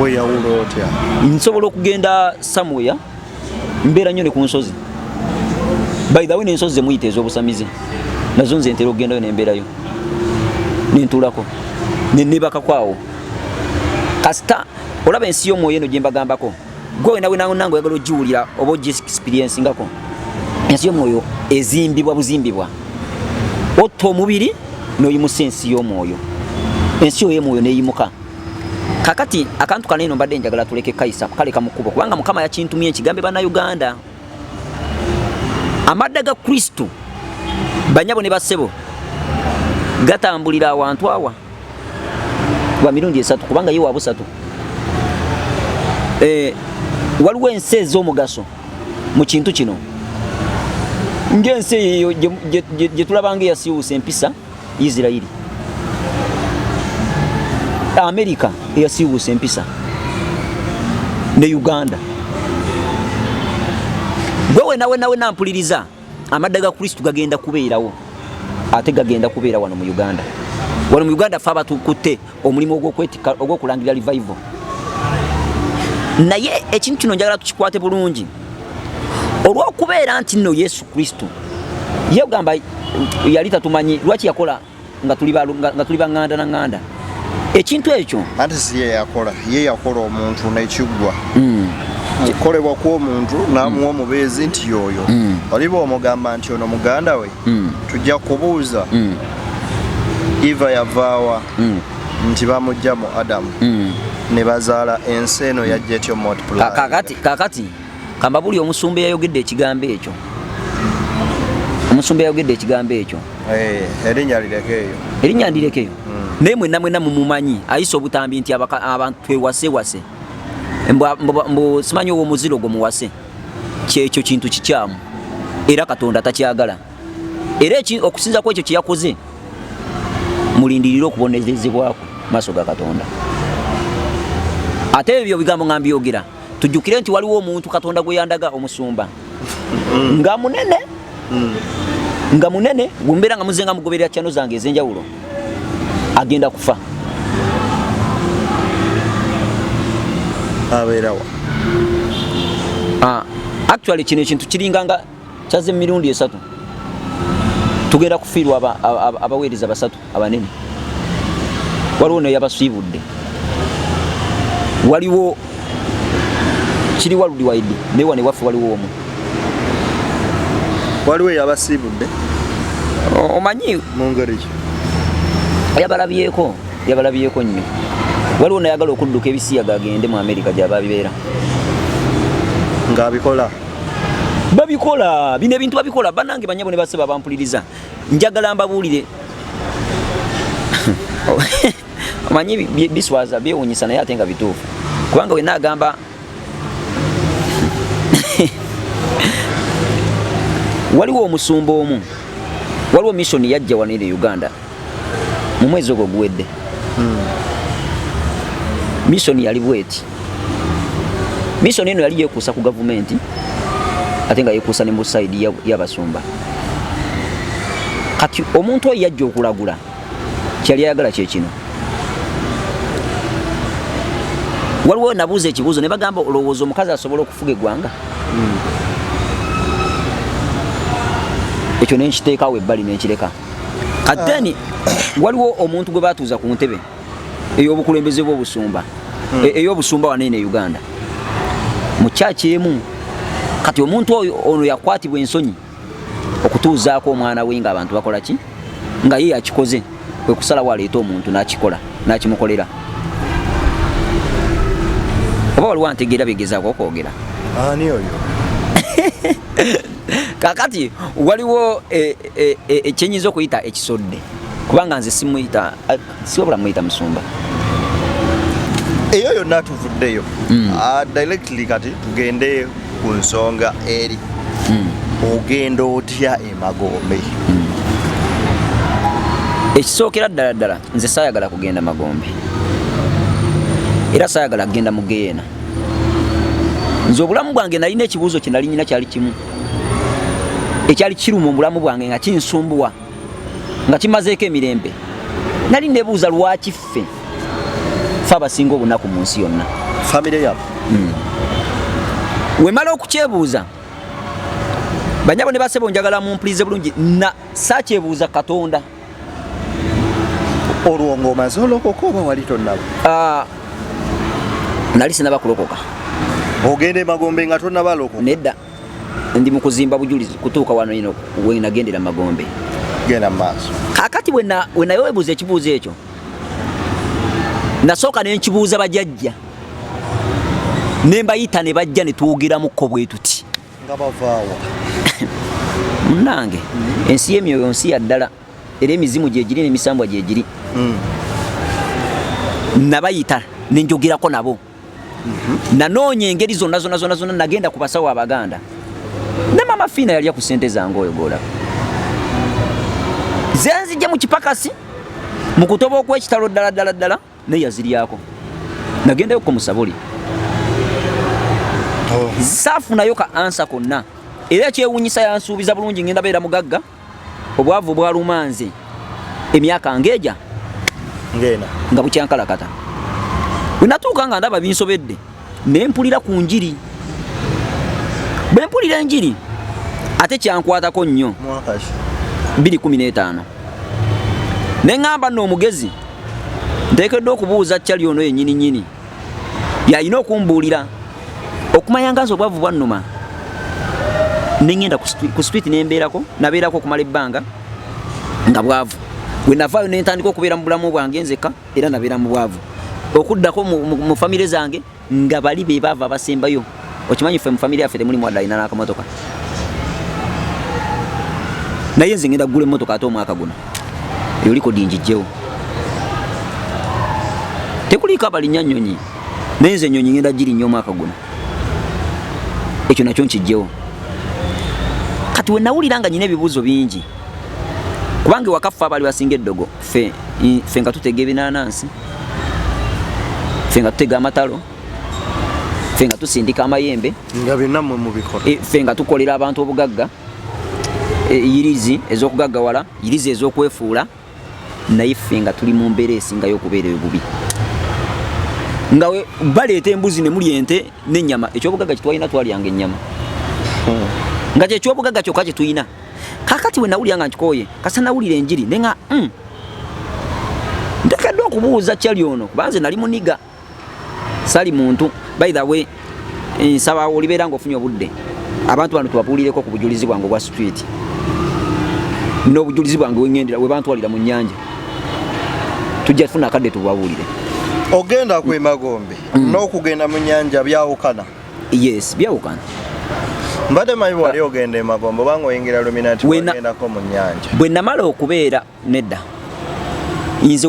[SPEAKER 3] Weyawula otya?
[SPEAKER 2] Nsobola okugenda somewhere, mbeera nnyo ne ku nsozi. By the way, n'ensozi zemuyita ez'obusamize nazo nze ntera okugendayo nembeerayo, nentuulako, nenebakako awo. Kasita olaba ensi y'omwoyo eno gye mbagambako, gwe wena wena nange oyagala ogiwulira oba ogiexperiencingako, ensi y'omwoyo ezimbibwa buzimbibwa. Otta omubiri n'oyimusa ensi y'omwoyo, ensi oyo y'omwoyo neyimuka. Kakati akantu kano eno mbadde njagala tuleke kayisa kaleka mu kkubo, kubanga Mukama yakintumye nkigambe Bannayuganda. Amadda ga Kristo, banyabo ne bassebo, gatambulira awantu awa wa mirundi esatu, kubanga ye wa busatu. Waliwo ensi ez'omugaso mu kintu kino, ng'ensi eyo gye tulabanga eyasiiwuusa empisa, Isirayiri, Amerika eyasiiwuusa empisa, ne Uganda. Gwe wena wena wena mpuliriza, amadda ga Kristu gagenda kubeerawo, ate gagenda kubeera wano mu Uganda. Wano mu Uganda fe abatukutte omulimu ogw'okwetikka, ogw'okulangira revival. Naye ekintu kino njagala tukikwate bulungi, olw'okubeera nti nno Yesu Kristo ye ogamba yali tatumanyi, lwaki yakola nga tuli baŋŋanda na ŋŋanda ekintu ekyo?
[SPEAKER 3] Anti si ye yakola, ye yakola omuntu nekiggwa. Kukolebwa kw'omuntu n'amuwa omubeezi nti yoyo. Oliba omugamba nti ono muganda we, tujja kubuuza Eva yavaawa, nti bamugja mu Adamu ne bazaala ensi eno, yajja etyo multiply.
[SPEAKER 2] Kakati kambabuli, omusumba eyayogedde ekigambo ekyo, omusumba eyayogedde ekigambo ekyo.
[SPEAKER 3] Eh, erinnya lirekeeyo.
[SPEAKER 2] Erinnya ndirekeyo, naye mwenna mwenna mumumanyi, ayisa obutambi nti abantu twewasewase, mbu simanyi ow'omuziro gwe muwase. Kyekyo kintu kikyamu, era Katonda takyagala. Era okusinza ku ekyo kyeyakoze, mulindirire okubonerezebwako maaso ga Katonda. Ate ebyo bigambo nga mbyogera, tujjukire nti waliwo omuntu Katonda gwe yandaga, omusumba nga munene, nga munene, bwembeera nga muze nga mugoberera channel zange ez'enjawulo, agenda kufa.
[SPEAKER 3] Abeerawa?
[SPEAKER 2] Ah, actually kino ekintu kiringa nga kyaze mirundi esatu. Tugenda kufiirwa abaweereza basatu abanene. Waliwo neyabasiibudde, waliwo kiri worldwide, naye wano ewaffe waliwo omu.
[SPEAKER 3] Waliwo eyabasiibudde?
[SPEAKER 2] Omanyi
[SPEAKER 3] Mu ngeri ki?
[SPEAKER 2] Yabalabyeko, yabalabyeko nnyo. Waliwo nayagala okudduka ebisiyaga agende mu Amerika gyaba bibeera.
[SPEAKER 3] Ng'abikola?
[SPEAKER 2] Babikola bino ebintu, babikola. Banange, banyabo ne basebo abampuliriza, njagala mbabuulire. Omanyi biswaza, byewunyisa, naye ate nga bituufu, kubanga wenna agamba waliwo omusumba omu, waliwo mission yajja wano eno e Uganda mu mwezi ogwo guwedde. Mission yali bweti, mission eno yali yekuusa ku gavumenti, ate nga yekuusa ne mu side y'abasumba. Kati omuntu oyo yajja okulagula, kyali ayagala kyekino. Waliwo nabuuza ekibuuzo ne bagamba, olowooza omukazi asobola okufuga eggwanga? Ekyo nenkiteekawo ebbali nenkireka. Kati then waliwo omuntu gwe batuuza ku ntebe ey'obukulembeze bw'obusumba, ey'obusumba wano eno e Uganda mu kyaki emu. Kati omuntu oyo ono yakwatibwa ensonyi okutuuzaako omwana we ng'abantu bakola ki, nga ye yakikoze, kwe kusalawo aleete omuntu n'akikola n'akimukolera. Oba waliwo antegeera byegezaako okwogera?
[SPEAKER 3] Ani oyo?
[SPEAKER 2] Kakati waliwo ekyenyinza okuyita ekisodde, kubanga nze simuyita, siwabula muyita musumba.
[SPEAKER 3] Eyo yonna tuvuddeyo. Directly kati tugende ku nsonga eri. Ogenda otya emagombe?
[SPEAKER 2] Ekisookera ddala ddala, nze saayagala kugenda magombe, era saayagala kugenda mu geena. Nze obulamu bwange nalina ekibuuzo kye nali nyina, kyali kimu ekyali kiruma obulamu bwange, nga kinsumbuwa, nga kimazeeko emirembe. Nali nebuuza lwaki ffe fe abasinga obunaku mu nsi yonna.
[SPEAKER 3] Famire yabo.
[SPEAKER 2] Wemala okukyebuuza, banyabo ne basebo, njagala mumpulize bulungi, na saakyebuuza Katonda.
[SPEAKER 3] Olwo ng'omaze olokoka oba wali tonnaba?
[SPEAKER 2] Ah, nali sinaba kulokoka.
[SPEAKER 3] Ogenda emagombe nga tonnaba lokoka?
[SPEAKER 2] Nedda, ndi mu kuzimba bujulizi kutuuka wano ino wenagendera magombe.
[SPEAKER 3] Genda mu maaso.
[SPEAKER 2] Kakati wenawebuuza ekibuuzo ekyo, nasooka nenkibuuza bajajja, ne mbayita ne bajja ne twogeramuko bwe tuti.
[SPEAKER 3] Nga bavaawa?
[SPEAKER 2] Munnange, ensi y'emyoyo nsi ya ddala, era emizimu gyegiri n'emisambwa gyegiri. Nabayita nenjogerako nabo, nanoonya engeri zonna zonna zonna zonna. Nagenda ku basawo Abaganda, ne Mama Fiina yalya ku sente zange. Oyo golaba zenzijje mu kipakasi mu kutoba okw'ekitalo ddala ddala ddala, naye yaziryako. Nagendayo ko musabuli, saafunayo ka answer konna. Era ekyewuunyisa, yansuubiza bulungi ngenda beera mugagga. Obwavu bwaluma nze emyaka ngeeja
[SPEAKER 3] ngenda
[SPEAKER 2] nga bukyankalakata. Bwe natuuka nga ndaba binsobedde, ne mpulira ku njiri. Bwe mpulira enjiri, ate kyankwatako nnyo.
[SPEAKER 3] Mwaka ki?
[SPEAKER 2] 2015. Ne ŋŋamba nno omugezi nteekeddwa okubuuza kyali ono yennyini nnyini, yalina okumbuulira okumanya nga nze obwavu bwannuma. Ne ŋŋenda ku street nembeerako, nabeerako okumala ebbanga nga bwavu. Bwe navaayo ne ntandika okubeera mu bulamu bwange nzekka, era nabeera mu bwavu okuddako mu famire zange, nga bali be baava abasembayo. Okimanyi ffe mu famire yaffe temulimu wadde alina n'akamotoka, naye nze ngenda kugula emmotoka ate omwaka guno. Eyo likodi njijjewo, tekuliiko abalinnya nnyonyi, naye nze ennyonyi ngenda girinnya omwaka guno. Ekyo nakyo nkijjewo. Kati we nawulira nga nyina ebibuuzo bingi, kubanga ewaka ffe abaali basinga eddogo, ffe nga tutega ebinaanansi, ffe nga tutega amatalo, ffe nga tusindika amayembe.
[SPEAKER 3] Nga byonna mmwe mubikola?
[SPEAKER 2] Ffe nga tukolera abantu obugagga, yirizi ez'okugaggawala, yirizi ez'okwefuula, naye ffe nga tuli mu mbeera esingayo okubeera ebubi, nga baleeta embuzi ne mulya ente n'ennyama. Ekyobugagga kyetwalina, twalyanga ennyama, nga kyekyobugagga kyokka kye tulina. Kakati we nawulira nga nkikooye, kasa nawulira enjiri ne nga ntekeddwa okubuuza kyali ono, kuba nze nali muniga, sali muntu. By the way, nsaba olibeera ng'ofunye obudde, abantu bano tubabuulireko ku bujulizi bwange obwa street n'obujulizi bwange weŋŋendera we bantwalira mu nnyanja. Tujja tufuna akadde tubabuulire.
[SPEAKER 3] Ogenda ku emagombe n'okugenda mu nnyanja byawukana?
[SPEAKER 2] Yes, byawukana.
[SPEAKER 3] Mbadde manyi wali ogenda emagombe obanga oyingira Illuminati, wagendako mu nnyanja.
[SPEAKER 2] Bwe namala okubeera, nedda, nze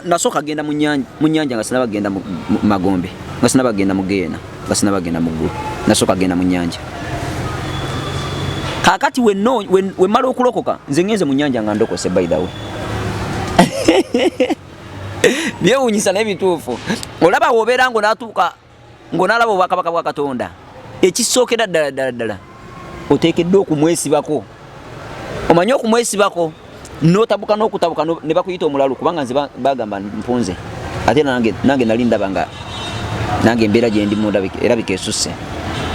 [SPEAKER 2] nasooka genda mu nnyanja nga sinaba genda mu magombe, nga sinaba genda mu geena, nga sinaba genda mu ggulu. Nasooka genda mu nnyanja. Kaakati wemmala okulokoka, nze ngenze mu nnyanja nga ndokose. By the way, byewuunyisa n'ebituufu. Olaba wobeera ng'onaatuuka ng'onaalaba obwakabaka bwa Katonda, ekisookera ddala ddala ddala oteekeddwa okumwesibako. Omanyi okumwesibako n'otabuka n'okutabuka ne bakuyita omulalu, kubanga nze bagamba mpunze, ate nange nali ndaba nga nange embeera gye ndimu erabika esusse,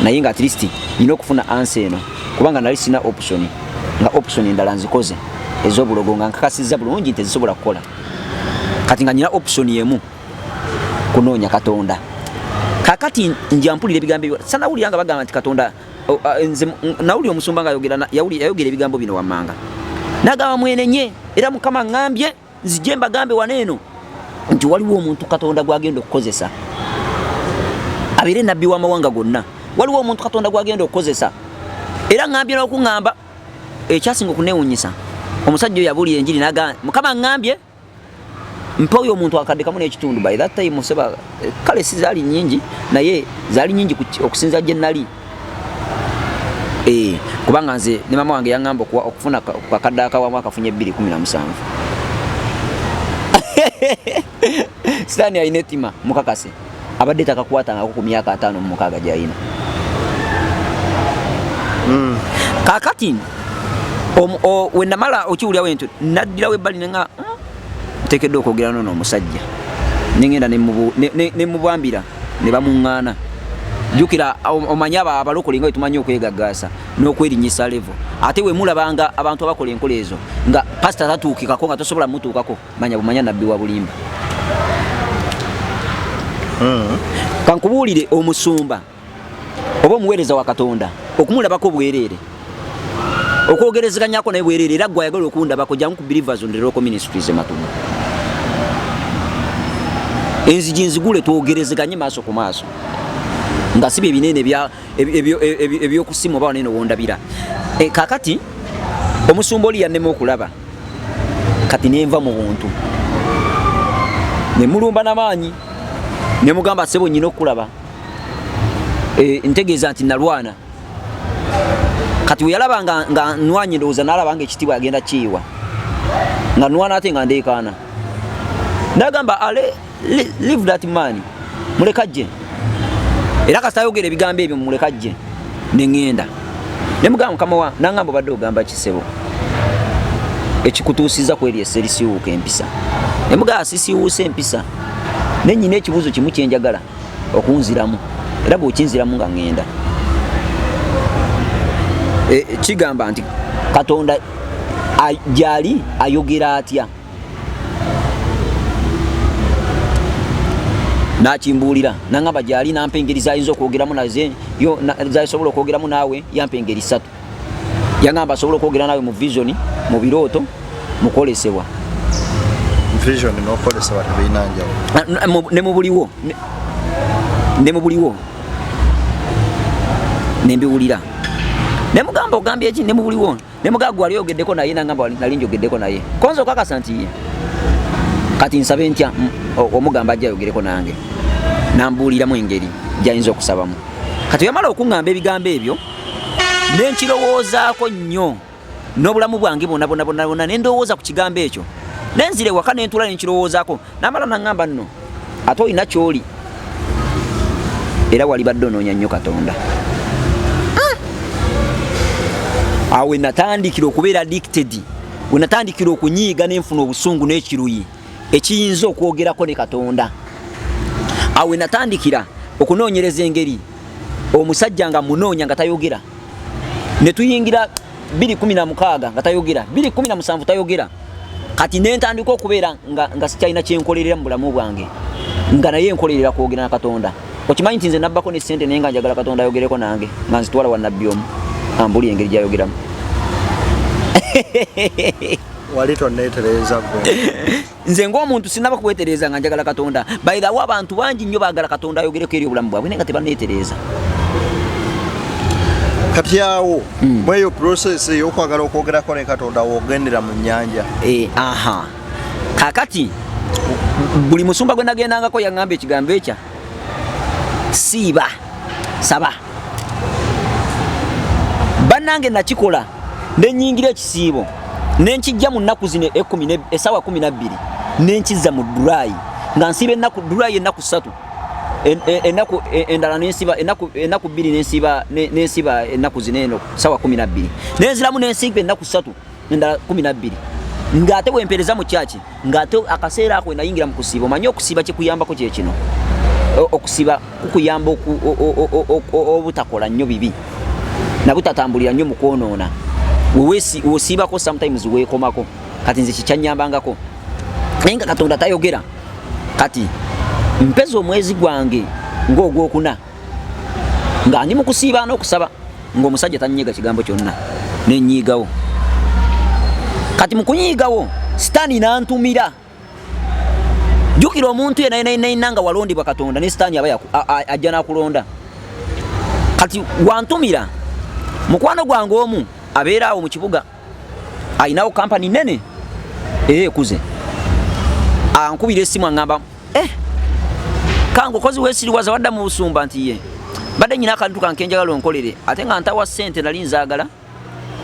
[SPEAKER 2] naye nga at least nina okufuna answer eno, kubanga nali sina option, nga option endala nzikoze ez'obulogo nga nkakasizza bulungi nti tezisobola kukola. Kati nga nina option emu, kunoonya Katonda. Kakati nja mpulira ebigambo ebyo, sanawulira nga bagamba nti Katonda nze nawulira omusumba nga yayogera ebigambo bino wammanga, nagamba mwenenye, era Mukama ŋŋambye nzije mbagambe wano eno nti waliwo omuntu Katonda gwagenda okukozesa abeere nabbi w'amawanga gonna, waliwo omuntu Katonda gwagenda okukozesa. Era ŋŋambye n'okuŋŋamba ekyasinga okunewunyisa, omusajja oyo yabuulira enjiri naga Mukama ŋŋambye mpa oyo omuntu akadde kamu n'ekitundu. By that time seba kale si zaali nnyingi, naye zaali nnyingi okusinza gye nali. Kubanga nze ne mama wange yaŋŋamba okufuna kakadde akawamu akafunye 217. Sitaani alina ettima, mukakase abadde takakwatangako ku myaka 56 gy'alina. Kaakati we namala okiwulirawo ento, naddirawo ebbali nenga nteekeddwa okwogera noono omusajja, nengenda nemubambira ne bamuŋŋaana. Jjukira omanyi abalokole nga bwe tumanyi okwegaggaasa n'okwerinyisa level, ate we mulabanga abantu abakola enkola ezo nga pasita tatuukikako, nga tosobola mutuukako, manya bumanya nabbi wa bulimba. Kankubuulire, omusumba oba omuweereza wa Katonda okumulabako bwereere, okwogerezeganyako naye bwereere, era gwe ayagala okundabako jangu ku Believers on the Rock Ministries e Matuga, enzigi nzigule twogerezeganye maaso ku maaso, nga si bye binene ebyokusimu oba wanene wondabira. Kakati omusumba oli yannema okulaba, kati nenva mu buntu nemulumba namaanyi, nemugamba, sebo, nyina okukulaba. Ntegeeza nti nalwana. Kati weyalaba nga nwanye, ndowooza nalaba nga ekitiibwa agenda kiyiwa nga nwana ate nga ndeekaana, nagamba, ale leave that man, muleka jje. Era kasita ayogera ebigambo ebyo, muleka jje, neŋŋenda nemugamba, mukama wa, nangamba, obadde ogamba kisebo ekikutuusiza kweri esse erisiiwuuka empisa? Nemugamba, sisiiwuuse empisa, nenyina ekibuuzo kimu kyenjagala okunziramu, era bw'okinziramu nga ŋŋenda. Kigamba nti Katonda gyali ayogera atya? Nakimbuulira, nangamba gyali, nampa engeri zayinza okwogeramu naze, zasobola okwogeramu naawe. Yampa engeri ssatu. Yangamba asobola okwogera naawe mu vision, mu birooto, mu kwolesebwa.
[SPEAKER 3] Vision n'okwolesebwa tebirina njawulo?
[SPEAKER 2] Ne mu buliwo, ne mu buliwo nembiwulira. Nemugamba, ogambye eki? Ne mu buliwo. Nemugamba, gwali oyogeddeko naye? Nangamba, nali njogeddeko naye. Konza okakasa nti ye? Kati nsabe ntya omugamba ajja ayogereko nange? Nambuuliramu engeri gyayinza okusabamu. Kati yamala okuŋŋamba ebigambo ebyo, nenkirowoozaako nnyo n'obulamu bwange bwonna bwonna bwonna bwonna, nendowooza ku kigambo ekyo, nenzira ewaka nentuula nenkirowoozaako. Namala naŋŋamba, nno ate olina kyoli, era wali badde onoonya nnyo Katonda. Awo wenatandikira okubeera addicted, wenatandikira okunyiiga nenfuna obusungu n'ekiruyi ekiyinza okwogerako ne Katonda. Awo wenatandikira okunoonyereza engeri omusajja nga munoonya nga tayogera. Ne tuyingira 216 nga tayogera, 217 tayogera. Kati nentandika okubeera nga sikyalina kyenkolerera mu bulamu bwange, nga naye nkolerera kwogera na Katonda. Okimanyi nti nze nabbako ne sente, naye nga njagala Katonda ayogereko nange, nga nzitwala wa nabbi omu ambuli engeri gyayogeramu.
[SPEAKER 3] Wali tonneetereeza gwe?
[SPEAKER 2] Nze ng'omuntu sinaba kwetereeza, nga njagala Katonda. By the way, abantu bangi nnyo baagala Katonda ayogereko eri obulamu bwabwe, naye nga tebaneetereeza.
[SPEAKER 3] Kati awo mweyo process ey'okwagala okwogerako ne Katonda, wogendera mu nnyanja?
[SPEAKER 2] Aha, kakati buli musumba gwe nagendangako yaŋŋamba ekigambo ekya siiba, saba. Bannange, nakikola, nenyingira ekisiibo, nenkijja mu nnaku zino essaawa 12, nenkizza mu dry, nga nsiiba ennaku dry, ennaku 3, ennaku endala nensiba ennaku 2, nensiba ennaku zino eno saawa 12, nenziramu nensiba ennaku 3 endala 12, ng'ate wempereza mu kyaki, ng'ate akaseera ako wenayingira mu kusiiba. Omanyi okusiiba kyekuyambako kyekino, okusiba kukuyamba obutakola nnyo bibi nabutatambulira nnyo mu kwonoona. Wosiibako sometimes weekomako. Kati nze kikyanyambangako, naye nga Katonda tayogera. Kati mpeza omwezi gwange ng'ogwokuna nga ndi mu kusiiba n'okusaba, ng'omusajja tanyiga kigambo kyonna, nenyiigawo. Kati mu kunyiigawo, Sitaani nantumira. Jjukira, omuntu yena yena nga walondebwa Katonda, ne Sitaani aba ajja nakulonda. Kati wantumira Mukwano gwange omu abeera awo mu kibuga, alinawo kampani nene era ekuze, ankubira essimu aŋŋamba, kange okozi weesiriwaza wadda mu busumba. Nti ye badde nyina akantu kanke njagala onkolere, ate nga ntawa ssente nali nzaagala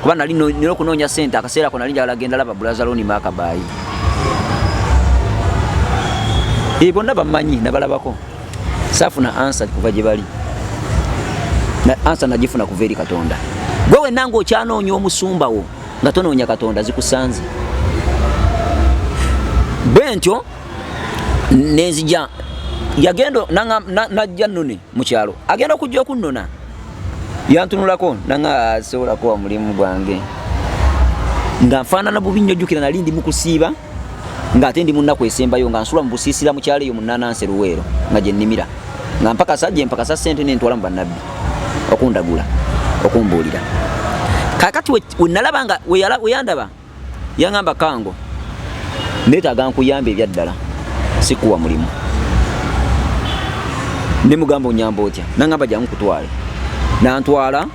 [SPEAKER 2] kuba nali nina okunoonya ssente. Akaseera ko nali njagala genda laba Brazaloni Makabayi. Bonna bammanyi, nabalabako, saafuna answer kuva gye bali. Answer nagifuna kuva eri Katonda. Gwe wenna ng'okyanoonya omusumba wo nga tonoonya Katonda, zikusanze. Bwe ntyo nenzija, yagenda najja nnone mu kyalo. Agenda okujja okunnona, yantunulako nanga asobola kuwa mulimu gwange nga nfaanana bubi nnyo. Jjukira nali ndi mu kusiiba, ng'ate ndi mu nnaku esembayo, nga nsula mu busiisira mu kyalo eyo mu Nananse Luweero, nga gye nnimira, nga mpakasa gye mpakasa ssente nentwala mu bannabbi okundagula, okumbuulira. Kaakati we nalaba nga we yandaba, yaŋŋamba, "Kango, neetaaga nkuyamba ebyaddala, sikuwa mulimu." Ne mugamba, "Onyamba otya?" Naŋŋamba, "Jangu kutwale." Nantwala,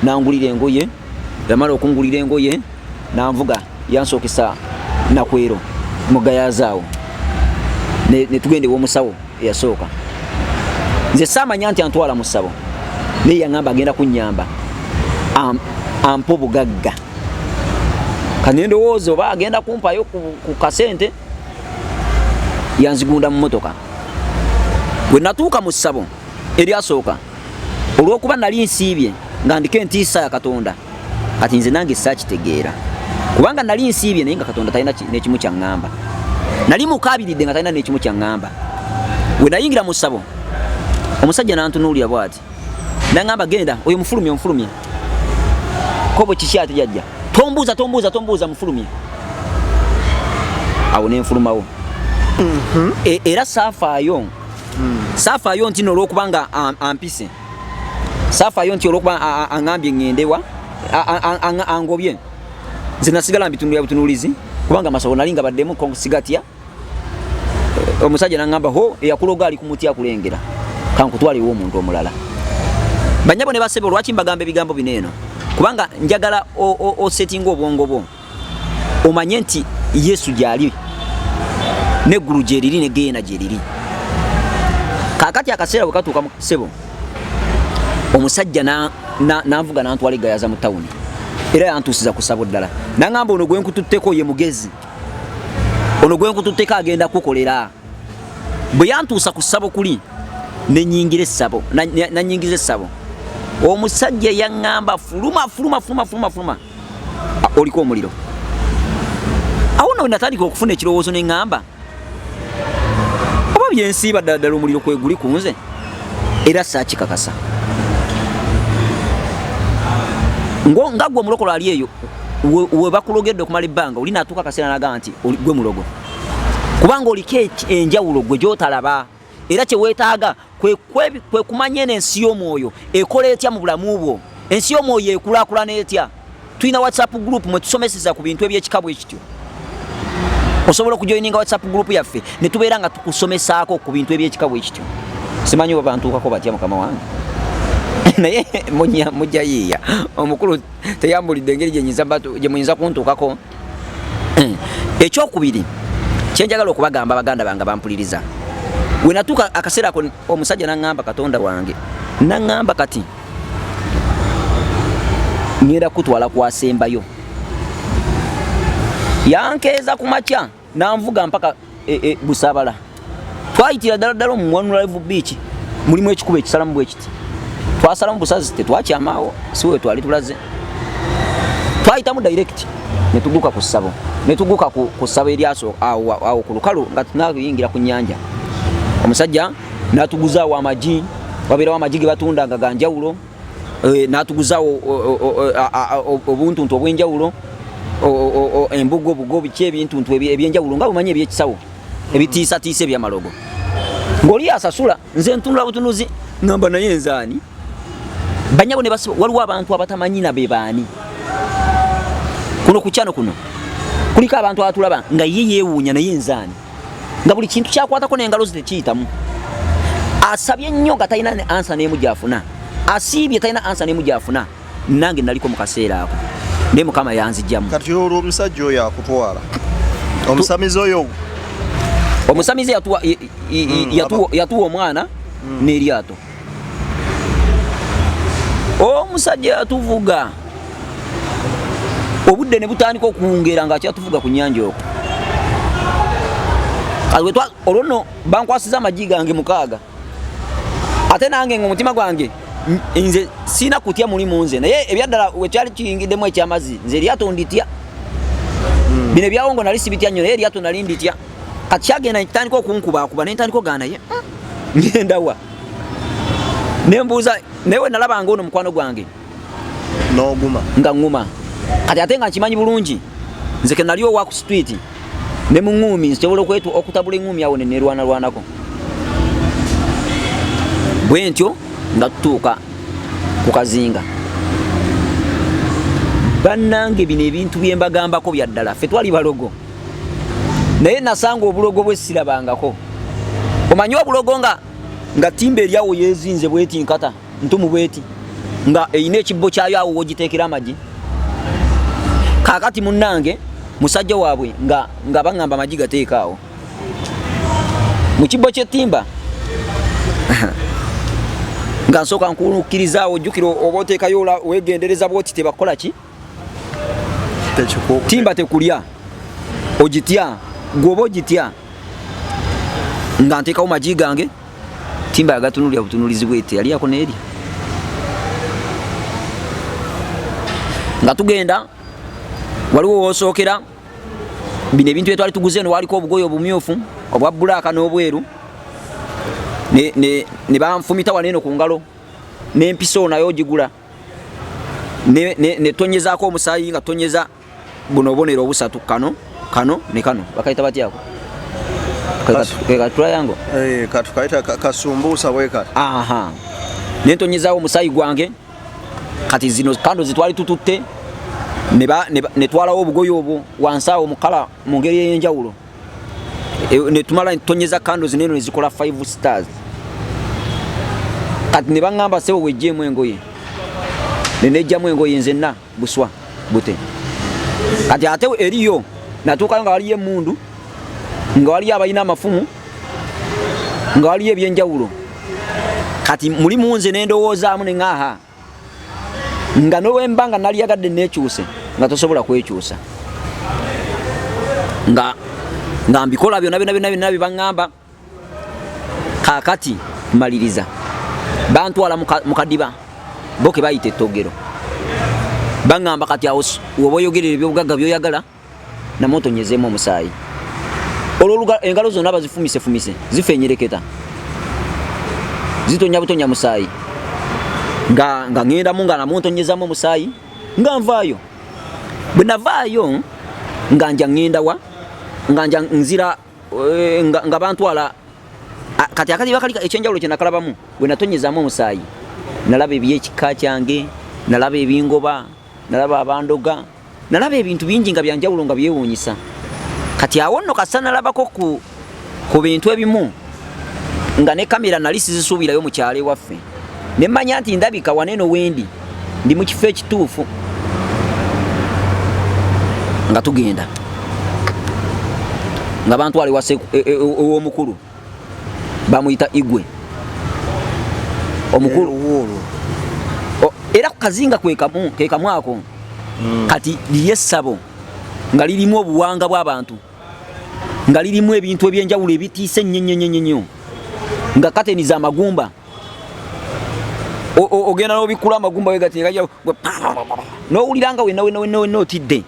[SPEAKER 2] nangulira engoye. Yamala okungulira engoye, nanvuga, yansookesa Nakwero mugayazaawo, ne tugenda ew'omusawo eyasooka. Nze saamanya nti antwala mu ssabo, naye yaŋŋamba agenda kunnyamba ampa obugagga. Kane ndowooza oba agenda kumpayo ku kasente. Yanzigunda mu motoka. Bwe natuuka mu ssabo eryasooka, olw'okuba nali nsiibye nga ndiko entiisa ya Katonda, kati nze nange saakitegeera kubanga nali nsiibye, naye nga Katonda talina n'ekimu kyaŋŋamba. Nali mukaabiridde nga talina n'ekimu kyaŋŋamba. We nayingira mu ssabo, omusajja nantunuulira bw'ati, naŋŋamba, "Genda, oyo mufulumye, omufulumye." Kobo kiki ate jajja? Tombuuza, tombuuza, tombuuza, mufulumye. Awo nenfulumawo. Era saafaayo, saafaayo nti nolwokuba nga ampise, saafaayo nti olwokuba aŋŋambye ŋŋendewa, angobye. Nze nasigala mbitunulira butunuulizi kubanga amasobo nali nga baddemu sigatya. Omusajja naŋŋamba, "Ho, eyakuloga ali ku muti akulengera, kankutwala ew'omuntu omulala." Banyabo ne basebo, lwaki mbagamba ebigambo bino eno? Kubanga njagala osetinga obwongo bwo, omanye nti Yesu gyali, neggulu gyeriri, ne geena gyeriri. Kakati akaseera bwe katuuka mu ssebo, omusajja nanvuga nantwala egayaza mu tawuni, era yantuusiza ku ssabo ddala. Naŋŋamba, "Ono gwe nkututteko ye mugezi, ono gwe nkututteko agenda kukolera." Bwe yantuusa ku ssabo kuli, nenyingira essabo, nanyingiza essabo, omusajja yaŋŋamba, "Fuluma, fuluma, fuluma, fuluma, fuluma, oliko omuliro." Awo no natandika okufuna ekirowoozo, ne ŋŋamba, oba byensiiba ddala ddala omuliro kweguli ku nze? Era saakikakasa. Nga gwe omulokolo ali eyo, we bakulogedde okumala ebbanga, oli natuuka akaseera nagamba nti gwe mulogo, kubanga oliko enjawulo gwe gyotalaba. Era kyeweetaaga kwe kumanya eno ensi y'omwoyo ekola etya mu bulamu bwo, ensi y'omwoyo ekulaakulana etya. Tulina WhatsApp group mwe tusomeseza ku bintu ebyekika bwe kityo. Osobola okujoininga WhatsApp group yaffe ne tubeera nga tukusomesaako ku bintu ebyekika bwe kityo. Simanyi oba bantuukako batya, mukama wange, naye mujja yiiya. Omukulu teyambulidde engeri gye muyinza kuntuukako. Ekyokubiri kyenjagala okubagamba, baganda bange bampuliriza, we natuuka akaseera ako, omusajja naŋŋamba, Katonda wange, naŋŋamba, "Kati ngenda kutwala kwasembayo." Yankeeza ku makya, nanvuga mpaka Busabala. Twayitira ddala ddala omu One Live Beach, mulimu ekikubo ekisalamu bwe kiti. Twasalamu busazi, tetwakyamaawo, si we twali tulaze. Twayitamu direct netuguka ku ssabo, netuguka ku ssabo eryaso awo ku lukalu nga tunayingira ku nyanja. Omusajja natuguzaawo amagi, wabeerawo amagi ge batunda nga ganjawulo. Natuguzaawo obuntuntu obwenjawulo, embugo, obugo, biki, ebintuntu ebyenjawulo nga bumanyi ebyekisawo ebitiisatiisa ebyamalogo, ng'oli asasula. Nze ntunula butunuzi, ngamba, "Naye nzaani?" Banyabo ne basiba, waliwo abantu abatamanyi na be baani. Kuno ku kyano kuno kuliko abantu abatulaba nga ye yeewuunya, "Naye nzaani?" Nga buli kintu kyakwatako n'engalo ze tekiyitamu. Asabye nnyo nga talina ne answer n'emu gyafuna, asiibye talina answer n'emu gyafuna. Nange naliko mu kaseera ako, naye Mukama yanzijjamu.
[SPEAKER 3] Kati olwo omusajja oyo akutwala, omusamize oyo?
[SPEAKER 2] Omusamize yatuwa yatuwa omwana n'eryato. Omusajja yatuvuga, obudde ne butandika okuwungeera nga akyatuvuga ku nnyanja okwo. Kati olwo nno bankwasiza amagi gange 6, ate nange nga omutima gwange nze sina kutya muli mu nze, naye ebyaddala wekyali kiyingiddemu ekyamazzi, nze eryato nditya. Bino ebyawongo nali sibitya nnyo, naye eryato nali nditya. Kati kyagenda nekitandika okunkubakuba, nentandika ogaa naye ngendawa, nembuuza, naye we nalabanga ono mukwano gwange
[SPEAKER 3] n'oguma.
[SPEAKER 2] Nga ŋŋuma. Kati ate nga nkimanyi bulungi, nze ke nali owa ku street ne mu ŋŋuumi nsobola okutabula eŋŋuumi awo ne neerwanalwanako bwe ntyo nga tutuuka ku kazinga. Bannange, bino ebintu bye mbagambako bya ddala. Ffe twali balogo, naye nasanga obulogo bwe sirabangako. Omanyi obulogo nga timba eryawo yeezinze bweti, nkata ntumu bweti, nga erina ekibbo kyayo awo wogiteekera amagi. Kaakati munnange, musajja waabwe nga baŋŋamba amagi gateeka awo mu kibbo ky'ettimba, nga nsooka nkukkiriza awo. Ojjukira oba oteekayo weegendereza bwoti tebakola ki, timba tekulya, ogitya gwoba ogitya. Nga nteekawo magi gange, timba yagatunulira butunulizi bwete, yalyako neerya. Nga tugenda, waliwo wosookera bino ebintu byetwali tuguze eno, waliko obugoye obumyufu, obwa bulaaka n'obweru, ne banfumita wano eno ku ngalo n'empiso nayo ogigula, netonyezaako omusaayi, nga tonyeza buno obubonero obusatu, kano, kano ne kano. Bakayita batyako? Triangle.
[SPEAKER 3] Katukaita kasumbuusa bwekati.
[SPEAKER 2] Aha, nentonyezaawo omusaayi gwange. Kati zino kando zitwali tututte, netwalawo obugoye obwo wansi awo mukala mu ngeri ey'enjawulo. Netumala netutonyeza kando zino eno nezikola 5 stars. Kati ne baŋŋamba, "Sebo, wejjeemu engoye." Nenejjamu engoye nzenna buswa bute. Kati ate eriyo natuukayo nga waliyo emundu, nga waliyo abalina amafumu, nga waliyo ebyenjawulo. Kati muli munze nendowoozaamu neŋŋaha nga nowemba nga naliyagadde nekyuse, nga tosobola kwekyusa, nga mbikola byonna byonna byonna byonna byebaŋŋamba. Kakati maliriza, bantwala mu kadiba bo ke bayita ettogero. Baŋŋamba, "Kati awo woba oyogerera ebyobugagga byoyagala, namwe otonyezeemu omusaayi." Olwo engalo zonna bazifumisefumise, zifenyereketa, zitonya butonya musaayi. Nga ŋŋendamu nga namwe ntonyezamu omusaayi, nga nvaayo. Bwe navaayo nga nja ŋŋenda wa, nga nja nzira nga bantwala. Kati akadiba kali ekyenjawulo kye nakalabamu, bwe natonyezaamu omusaayi, nalaba ebyekika kyange, nalaba ebingoba, nalaba abandoga, nalaba ebintu bingi nga byanjawulo, nga byewuunyisa. Kati awo nno kasa nalabako ku bintu ebimu nga ne kamera nali sizisuubirayo mu kyalo ewaffe, ne mmanya nti ndabika waneeno wendi ndi mu kifo ekituufu. Nga tugenda, nga bantwala ewa ew'omukulu, bamuyita Igwe omukulu.
[SPEAKER 3] Olwo
[SPEAKER 2] Era ku kazinga kwekamu kekamu ako. Kati liri essabo nga lirimu obuwanga bw'abantu, nga lirimu ebintu ebyenjawulo ebitiisa ennyo ennyo ennyo ennyo, nga kateni z'amagumba. Ogenda n'obikkula amagumba wegati n'owulira nga wenna wenna wenna wenna otidde.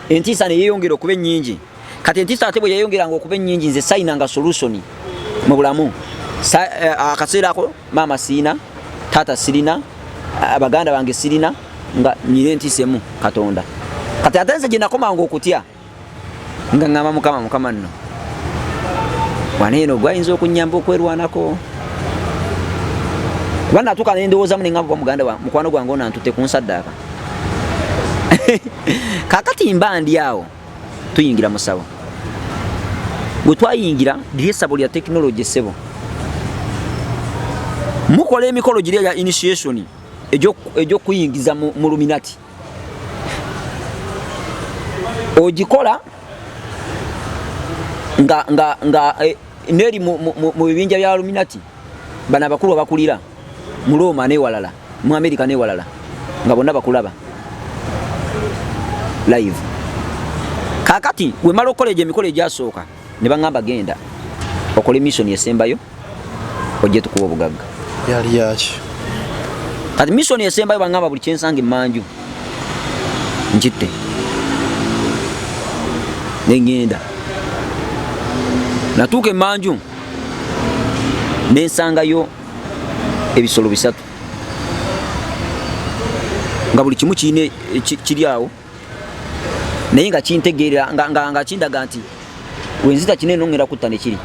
[SPEAKER 2] Entiisa ne yeeyongera okuba ennyingi. Kati entiisa ate bwe yeyongeranga okuba ennyingi, nze sayinanga solution mu bulamu. Akaseera ako maama siina, taata sirina, baganda bange sirina, nga nyina entiisa emu, Katonda. Kati ate nze gye nakomanga okutya, nga ŋŋamba, "Mukama, Mukama nno wano eno gwayinza okunyamba okwerwanako," kuba natuuka nendowoozamu neŋŋamba, "Oba muganda wa mukwano gwange ono antutte ku nsaddaaka." Kakati mba ndi awo, tuyingira musawo. Bwe twayingira, liri essabo lya tekinologi, essebo mukola emikolo giri eya initiation. egy'okuyingiza mu luminati ogikola nga nga nga eh, neri mu bibinja bya luminati bano abakulu abakulira mu Roma newalala mu Amerika newalala nga bonna bakulaba live. Kakati wemala okukola egyo emikolo egyasooka ne baŋŋamba genda okole mission esembayo ojje tukuwa obugagga.
[SPEAKER 3] Yali yaki?
[SPEAKER 2] Kati mission esembayo baŋŋamba buli kyensanga emmanju nkitte neŋŋenda natuuka emmanju nensangayo ebisolo bisatu nga buli kimu kirina kiri awo naye nga kintegeera nga kindaga nti wenzita kino eno ngenda kutta nekiri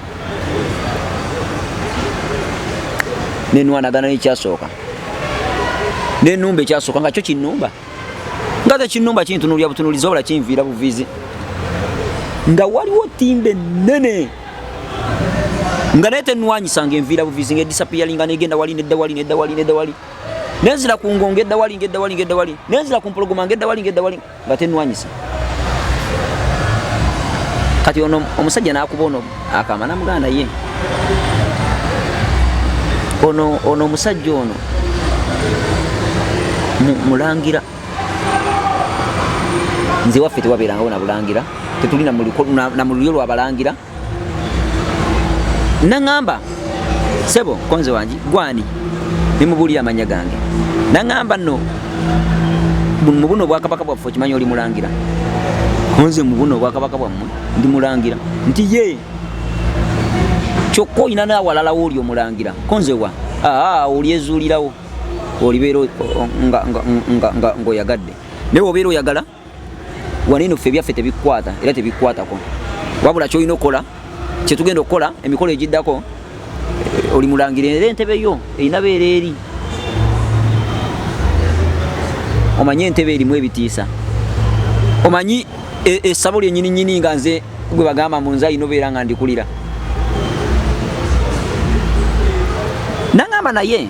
[SPEAKER 2] nenwanagana nekyasooka nenumba ekyasooka nga kyo kinumba nga tekinumba kintunulira butunulizi wabula kinviira buviizi nga waliwo timba ennene nga naye tenwanyisa nga enviira buviizi nga edisapiyalinga negenda wali nedda wali nedda wali nedda wali nenzira ku ngonga edda wali ngedda wali ngedda wali nenzira ku mpologoma ngedda wali ngedda wali nga tenwanyisa. Kati ono omusajja n'akuba ono akama namuganda ye ono ono omusajja ono mulangira nze waffe tewabeerangawo na bulangira tetuli na mu lulyo lwabalangira. Naŋŋamba sebo konze wangi gwani nemubuulira amanya gange naŋŋamba nno mu buno obwakabaka bwaffe okimanyi oli mulangira konze mu buno obwakabaka bwammwe ndi mulangira nti ye kyokka olina n'awalala wooli omulangira konze wa aa olyezuulirawo olibeera ng'oyagadde naye obeera oyagala waneno ffe ebyaffe tebikukwata era tebikukwatako wabula kyolina okukola kyetugenda okukola emikolo egiddako eh, oli mulangira era entebe yo erina beera eri omanyi entebe erimu ebitiisa omanyi e, essabo lyenyini nyini nga nze gwe bagamba mu nze alina obeera nga ndikulira nangamba naye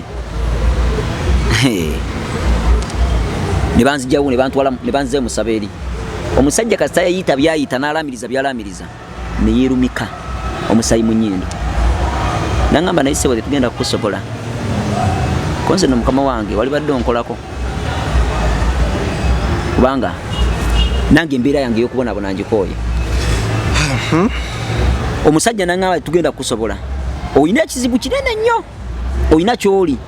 [SPEAKER 2] ne banzijawo ne bantwala ne banzizayo mu ssabo eri omusajja kasita yayita byayita n'alamiriza byalamiriza ne yeerumika omusayi mu nnyindo nangamba naye ssebo tetugenda kukusobola konze no mukama wange walibadde onkolako kubanga nange embeera yange ey'okubonabona ngikooye. Omusajja nangamba tugenda kukusobola olina ekizibu kinene nnyo olina kyoli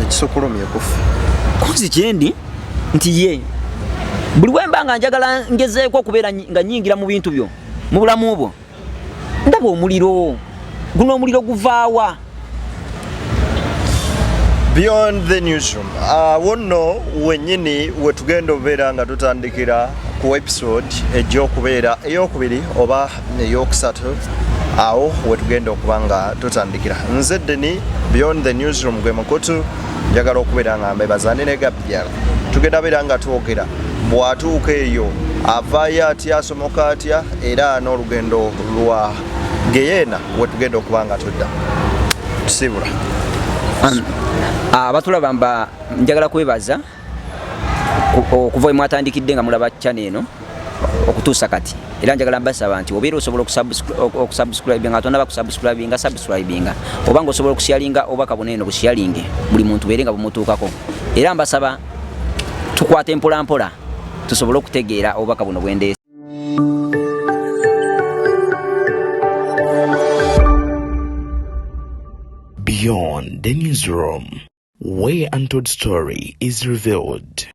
[SPEAKER 3] ekisukulumye kufa
[SPEAKER 2] kunzi kyendi nti ye buli wemba nga njagala ngezeeko okubeera nga nyingira mu bintu byo mu bulamu bwo ndaba omuliro guno omuliro guvaawa.
[SPEAKER 3] Beyond the Newsroom awo nno wennyini wetugenda obeera nga tutandikira ku episode ejja okubeera eyokubiri oba eyokusatu awo wetugenda okuba nga tutandikira. Nze Deni Beyond the Newsroom gwe mukutu njagala okubeera nga mbebaza ndi ne Gabriel tugenda beera nga twogera bw'atuuka eyo avaayo atya asomoka atya era n'olugendo lwa geyeena wetugenda okuba nga tudda tusiibula.
[SPEAKER 2] Abatulaba mba njagala kwebaza okuva we mwatandikidde nga mulaba channel eno okutuusa kati era njagala mbasaba nti obeera osobola okusubscribe nga tonaba kusubscribinga subscribinga oba nga osobola okusharinga obubaka buno eno busharinge buli muntu beere nga bumutuukako era mbasaba tukwate mpola mpola tusobole okutegeera obubaka buno bwendeese.
[SPEAKER 1] Beyond the Newsroom, where untold story is revealed.